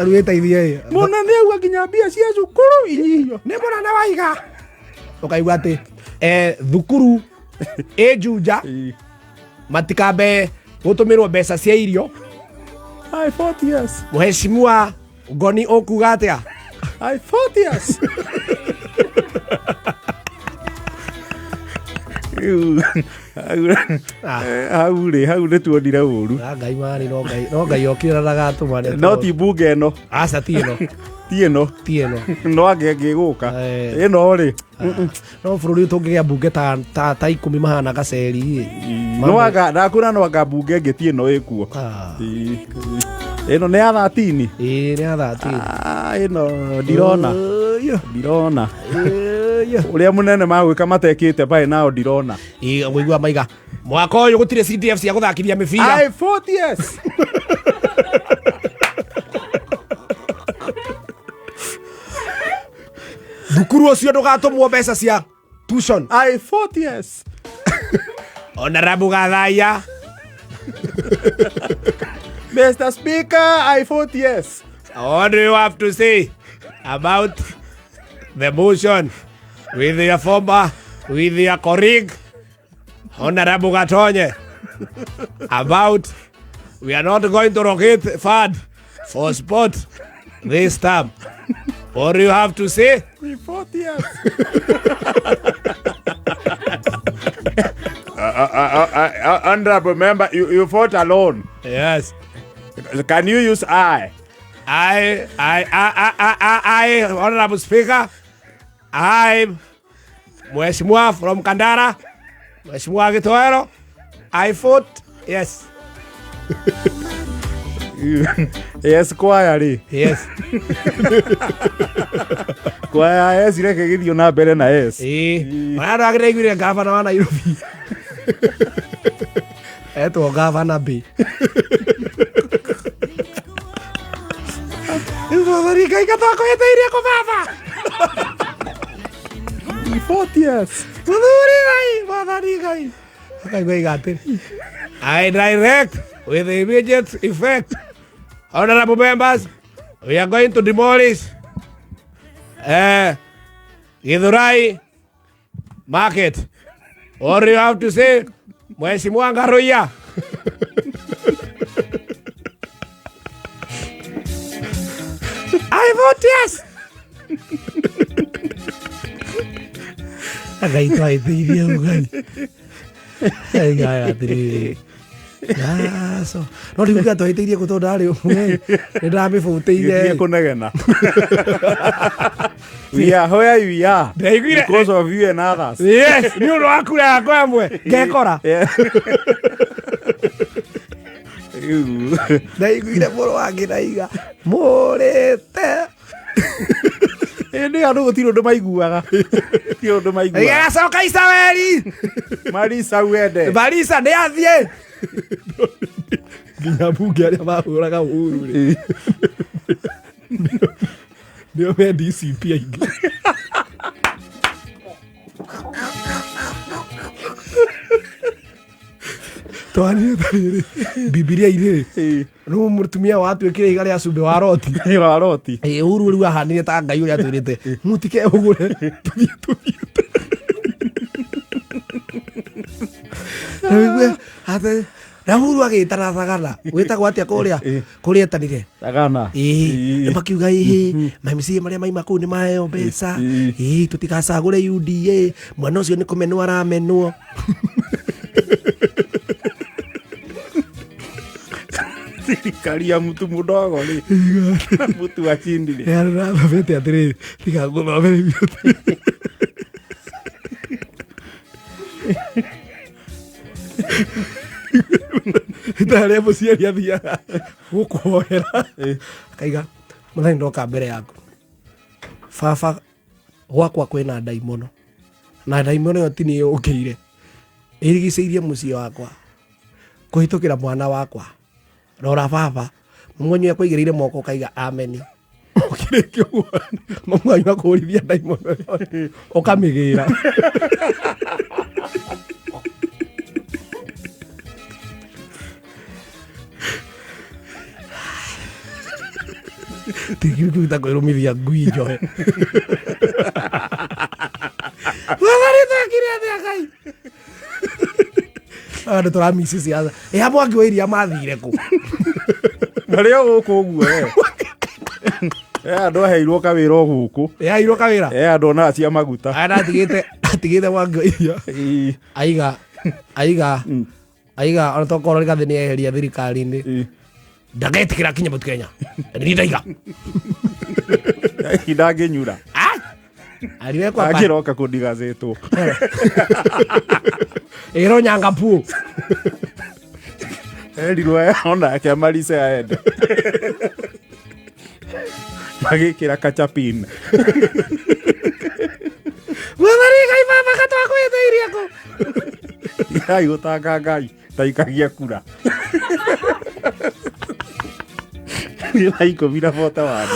Ta rĩu ĩteithie ĩ. Mũnene auga nginya mbia cia cukuru inyihio. Nĩ mũnene waiga. Ũkaigua atĩ thukuru ĩ Juja matikambe gũtũmĩrwo mbeca cia irio. I vote yes. Mheshimiwa Ngoni ũkuga atĩa? I vote yes. Rĩu, hau rĩ, hau nĩ tuonire ũru. Ah, Ngai marĩ no Ngai no Ngai okire na ndagatũma nĩ No ti mbunge ĩno. Aca ti ĩno. Ti ĩno. Ti ĩno. No angĩ ĩngĩgũka. Ĩno rĩ. No bũrũri ũyũ tũngĩgĩa mbunge ta 10 mahana gaceri ĩ. No anga ndakũra no anga mbunge ĩngĩ ti ĩno ĩkuo. Ĩno nĩ ya 13. Ĩĩ nĩ ya 13. Ah, ĩno ndirona. Ndirona. Ũrĩa mũnene magwĩka matekĩte by now ndirona. Ĩĩ ngũigua maiga. Mwaka ũyũ gũtirĩ CDF cia gũthakithia mĩbira. I vote yes. Thukuru ũcio ndũgatũmwo mbeca cia tuition. I vote yes. Honorable Gathaiya. Mr. Speaker, I vote yes. What do you have to say about the motion with your former, with your colleague, Honorable Gatonye, about we are not going to allocate fund for sport this term? What do you have to say? We vote yes. Honorable member, you vote alone. Yes. Can you use I? I, Honorable Speaker, I, Mheshimiwa from Kandara, Mheshimiwa Gitoero, I vote yes. Yes, kwaya rĩ. Yes. Kwaya yes reke gĩthiĩ na mbere na yes. Ĩĩ. Ona andũ angĩ ndaiguire gavana wa Nairobi. Etwo gavana B. Mwathani Ngai gatwakwĩtĩirie kũ baba. Vote yes. Mũthuri Ngai, Mwathani Ngai. Akaigua iga atĩrĩ. I direct with immediate effect. Honorable members, we are going to demolish Githurai market. What do you have to say, Mheshimiwa Ngaruiya? I vote yes. Ngai twaiteithie Ngai. Ngai atĩrĩrĩ. Aco. No ndikuga twaiteithie kũ tondũ ndarĩ ũmwe. Nĩ ndamĩbũtĩire. Gĩtige kũnegena. We are where we are. Ndaiguire. Because of you and others. Yes, nĩ ũndũ wa kura yakwa ĩmwe ngekora. Ndaiguire mũrũ wa Ngĩraiga mũrĩte. Ĩndĩ andũ gũtirĩ ũndũ maiguaga. Gũtirĩ ũndũ maiguaga. Agacoka Isabeli. Marisa wende. Marisa nĩ athiĩ. Nginya mbunge arĩa mahũraga Uhuru rĩ. Nĩo me DCP aingĩ. Twanire ta rĩrĩ Bibilia irĩ rĩu mũtumia watuĩkire ihiga rĩa cumbĩ wa Loti. Wa Loti. Ĩĩ, Uhuru rĩu ahanire ta Ngai ũrĩa atwĩrĩte mũtikehũgũre tũthiĩ tũthiĩte. Na wĩigue atĩ na Uhuru agĩtana Thagana wĩtagwo atĩa kũrĩa kũrĩa etanire Thagana. Ĩĩ, nĩ makiuga ĩhĩ ma MCA marĩa maima kũu nĩ maheo mbeca. Ĩĩ, tũtigacagũre UDA mwana ũcio nĩ kũmenwo aramenwo. Thirikari ya mtu mdogo rĩ. Mtu wa chini rĩ. Ĩĩ, ndĩrathomete atĩrĩrĩ, tiga ngũthomere biũ. Ithaa rĩa mũciari athiaga gũkũhoera akaiga mũthenya ndoka mbere yaku baba gwakwa kwĩna ndaimono na ndaimono ĩyo ti niĩ yũkĩire ĩrigicĩirie mũciĩ wakwa kũhĩtũkĩra mwana wakwa rora baba mwanyu akũigĩrĩire moko ũkaiga ameni ũkĩrĩkia ũguo mwanyu akũrithia ndaimono ĩyo ũkamĩgĩra. Tigirikuita kwĩrũmithia ngui njohe. Mwathani twekire atĩa Ngai? Andũ tũramici ciaca. Ĩ Mwangi wa Iria mathire kũ? Marĩ o gũkũ ũguo we. E andũ aheirwo kawĩra o gũkũ. Ĩ aheirwo kawĩra? E andũ onaga cia maguta. Aya ndatigĩte atigĩte Mwangi wa Iria. Ĩ. Aiga aiga aiga ona tokorwo Rigathi nĩ eheria thirikari-inĩ. Ĩ. Ndagetikĩra kinya Mount Kenya. Na nĩ ndaiga. Ndangĩnyura. Ah! Aliwekwa pa. Angĩroka kũndigacĩtwo. Ĩro nyangapu. Erirwo onake amarice aende. Magĩkĩra kachapin. Mwathani Ngai baba katwakwĩtĩirie kũ? Tigai gũtanga Ngai taikagia kura. Nĩ thaa 10:41.